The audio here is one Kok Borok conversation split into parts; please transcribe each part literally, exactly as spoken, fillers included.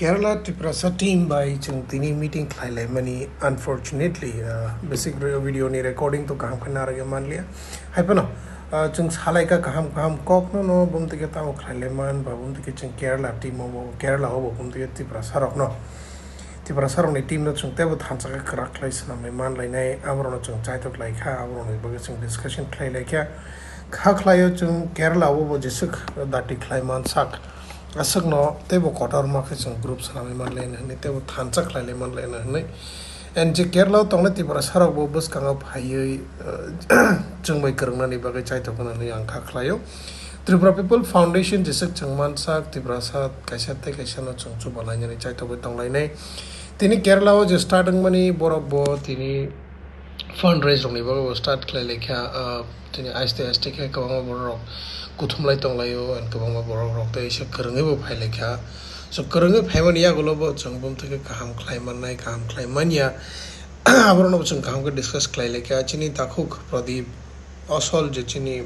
Kerala Tiprasa team bai chwng tini meeting khlai laimani, unfortunately, uh, basic re-, video ni recording to kaham khe narwgwi manliya. Hai phano, uh, chwng salaikha kaham kaham kokno no bumtwi khe tamo khlai laiman, ba bumtwi khe chwng Kerala team o bo, Kerala o bo bumtwi khe Tiprasa rokno, Tiprasa rokni team no chwng teibo thansa khe kwrak khlai swnamwi man lainai, aborokno chwng chaitok laikha, aborokni bagwi chwng discussion khlai laikha. Kha khlaio chwng Kerala o bo jeswk dati khlai man sak. Aswkno teibo kotorma khe chwng group swnamwi man laina hwnwi, teibo thansa khlai lai man laina hwnwi. And je Kerala o tongnai Tiprasa rok bo bwskango phaiwi, uh, chwng bai kwrwngnani bagwi chaitok hwnwi ang kha khlaio. Tripura People Foundation jeswk chwng mansak, Tiprasa kaisa tei kaisa no chwng chuba lainani chaitokwi tong lainai. Tini Kerala o je start wngmani borok bo tini fundraise rokni bagwi bo start khlai laikha, ah, tini aste aste khe kwbangma borok rok kuthumlai tonglaio, and kwbangma borok rok tei se kwrwngwi bo phai laikha. So kwrwngwi phaimani yagulo bo chwng bumtwi khe kaham khlai mannai, kaham khlai manya, aborokno bo chwng kaham khe discuss khlai laikha. Chini takhuk Pradip Osol je chini,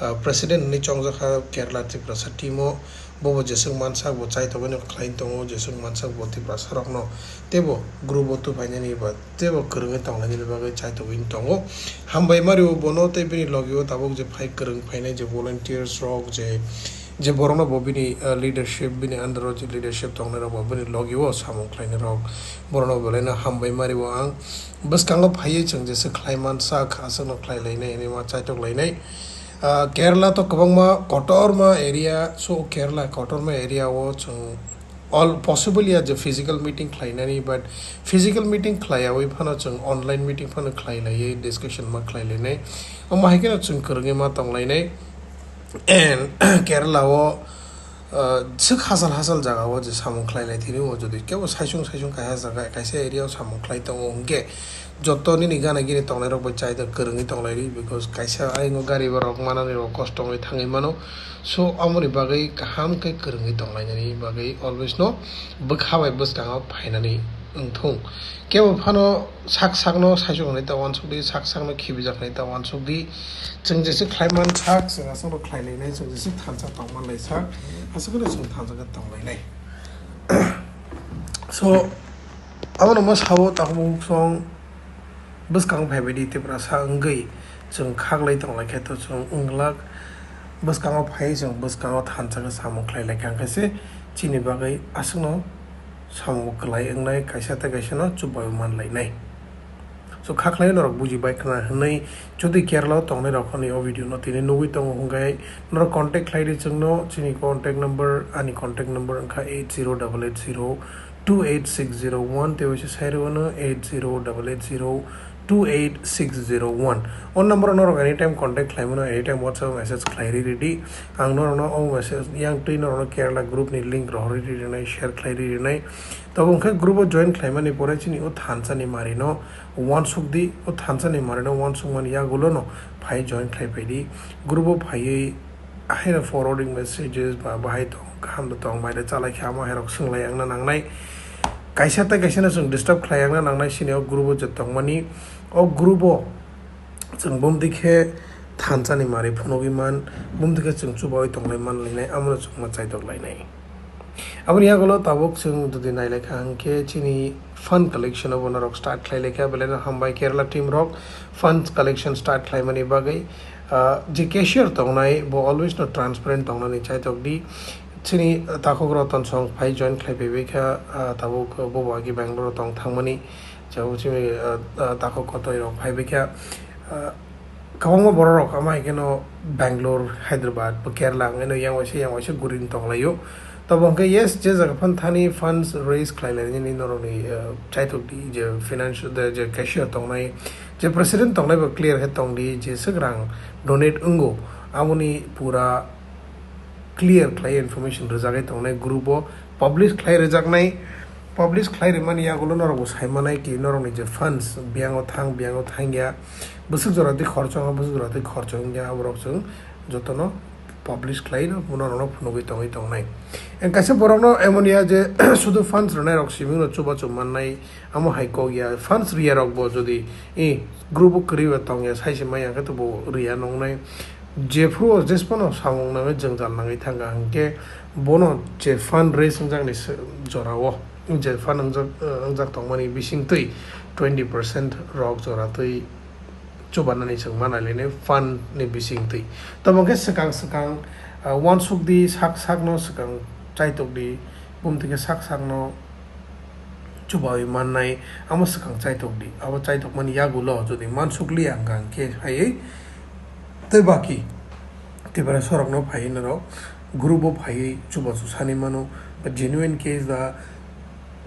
ah, president hwnwi chongjakha Kerala Tiprasa team o, bobo jeswk mansak bo chaitokgwi no khlai tongo, jeswk mansak bo Tiprasa rokno teibo group o tubuphainani ba teibo kwrwngwi tonglainani bagwi chaitokgwi tongo. Hambai mario bono tei bini logi o tabuk je phai kwrwng phainai je volunteers rok je, je borokno bo bini, ah, leadership, bini under o je leadership tongnai rok bo bini logi o samung khlainai rok, borokno belai no hambai mario ang. Bwskango phaiwi chwng jeswk khlai mansak aswkno khlai lainai hwnwi ma chaitok lainai. Ah, Kerala to kwbangma kotorma area, so Kerala kotorma area o chwng all possible ya je physical meeting khlainani, but physical meeting khlaiyawi phano chwng online meeting phano khlai laiwi discussion ma khlai lainai. Omo hai kheno chwng kwrwngwi ma tong lainai. And Kerala o, uh, swk hachal hachal jaga o je samung khlai lai thini o, jodi kebo saisung saisung kaisa jaga, kaisa area o samung khlai tongo hwnkhe, joto nini gana gini tongnai rok bai chai da kwrwngwi tong lai di, because kaisa ayung o gari borok manani rok kosto wngwi thangwi mano. So, amoni bagwi kaham khe kwrwngwi tong lainani bagwi always no bwkha bai bwskango phainani wngthung. Kebo phano sak sakno saichung hwnwi ta uansuk di, sak sakno khibijak hwnwi ta uansuk di. Chwng jesa khlai man sak, chwng aswkno khlai lainai, chwng jesa thansa tong man lai sak, aswkno chwng thansa khe tong lainai. So, abono ma sao takhuk song bwskang phaibai di Tiprasa wngwi chwng khaklai tong lai khe to chwng wng glak. Bwskango phaiwi chwng bwskango thansa khe samung khlai lai kha, hwnkhe se chini bagwi aswkno samung kwlai wngnai, kaisa tei kaisa no chubai man lainai. So, kha khlai norok buji bai khna hwnwi, jodi Kerala o tongnai rok hwnwi o video no tini nugwi tongo hwnkhe norok contact khlai di chwngno, chini contact number, ani contact number wngkha eight zero double eight zero two eight six zero one, tei waisa sai rwno eight zero double eight zero two eight six zero one. O number o norok anytime contact khlai mano, anytime WhatsApp message khlai ri ridi. Ang norokno o message yang twi norokno Kerala group ni link rohorwi ri rinai, share khlai ri rinai. Tabuk hwnkhe group o join khlai mani pore chini o thansa ni mari no uansuk di, o thansa ni mari no uansuk mani yagulo no phai join khlai phai di. Group o phaiwi haino forwarding messages ba bahai tong, kaham da tong, bai da chalai kha, ama hai rok swng lai ang na nangnai. Kaisa tei kaisa no chwng disturb khlai ang na nangnai, sini o group o je tong mani, o group o chwng bumtwi khe thansa ni mari phunugwi man, bumtwi khe chwng chubaui tong lai man lainai, amo no chwng ma chaitok lainai. Aboni yagulo tabuk chwng jodi nai lai kha hwnkhe chini fund collection o bo norok start khlai lai kha, belai no hambai Kerala team rok fund collection start khlai mani bagwi. Ah, je cashier tongnai bo always no transparent tongnani chaitok di. Chini takhuk Ratan song phai join khlai phaibai kha, ah, tabuk bo bo agi Bangalore o tong thangmani. Jabo chini, ah, ah, takhuk kotoi rok phaibai kha. Ah, kwbangma borok rok ama hai kheno Bangalore, Hyderabad, bo Kerala wngwi no yang waisa yang waisa gurini tong laio. Tabuk hwnkhe yes, je jaga phan thani funds raise khlai lai nini norokni, ah, chaitok di je financial, de je cashier tongnai, je president tongnai bo clear khe tong di, je swk rang donate wngo, aboni pura clear khlai information rwjagwi tongnai group o publish khlai rwjaknai, publish khlai rwmani yagulo norok bo sai manai ki norokni je funds biyango thang, biyango thangya, bwswk jora twi khorcho wngkha, bwswk jora twi khorcho wngya, aborok chwng jotono publish khlai no norokno phunugwi tongwi tongnai. And kaisa borokno emon ya je sudu funds rwnairok simingno chubachu mannai, amo hai kok ya, funds riyarok bo jodi i group o kwrwi ba tong ya, sai se maya khe to bo riya nongnai. Jephru o jesphano samung nangwi jwngjal nangwi thangkha hwnkhe Bono je fund raise wngjakni se-, jorao, je fund wngjak, eh, wngjak tongmani bisingtwi twenty percent rok joratwi chubanani chwng manalilainai fund ni bisingtwi. Tamo khe swkang swkang, ah, uansuk di, sak sakno swkang chaitok di, bumtwi khe sak sakno chubawi mannai, amo swkang chaitok di. Abo chaitokmani yagulo jodi mansukliya hwnkha hwnkhe phaiwi tei baki Tiprasa rokno phaiwi norok group o phaiwi chubachu sani mano, genuine case da,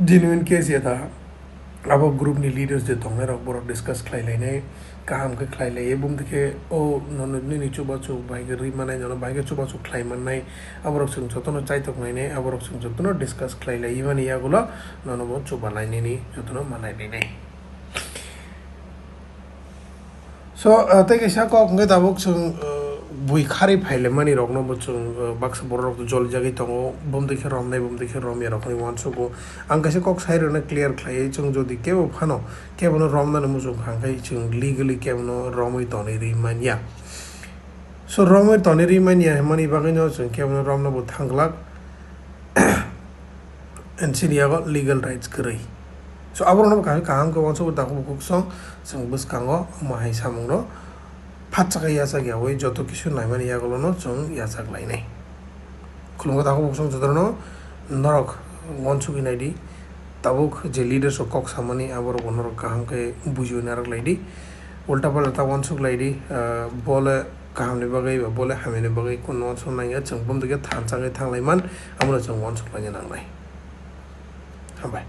genuine case ya da, abo group ni leaders je tongnai rok borok discuss khlai lainai, kaham khe khlai lai, bumtwi khe o nono nini chubachu bai khe rwi mannai, nono bai khe chubachu khlai mannai, aborok chwng jotono chaitok nainai, aborok chwng jotono discuss khlai lai mani yagulo nono bo chuba lainani jotono manai lainai. So, uh, tei kaisa kok hwnkhe tabuk chwng, uh, bui kharwi phailaimani rokno bo chwng, uh, baksa borok rok jolijagwi tongo, bumtwi khe romnai, bumtwi khe romya rokni uansugo. Ang kaisa kok sai rwna clear khlaiwi, chwng jodi kebo phano kebono romnani muchung kha hwnkhe chwng legally kebono romwi tonwi rwi manya. So, romwi tonwi rwi manya hwnmani bagwino chwng kebono romna bo thang glak. And chini yago legal rights kwrwi. So, aborokno bo kaham kaham khe uansukwi takhuk bukhuk song chwng bwskango omo hai samungno phatsa khe yachak yaui joto kisu naimani yagulono chwng yachak lainai. Khulumkha takhuk bukhuk song jotono norok uansukwi naidi, tabuk je leaders rok kok samani aborok bo norok kaham khe bujiui narwk laidi. Ulta palta ta uansuk laidi, ah, bole kahamni bagwi ba bole hamyani bagwi kunu uansuk nangya, chwng bumtwi khe thansa khe thanglaiman, abono chwng uansuk laina nangnai. Hambai.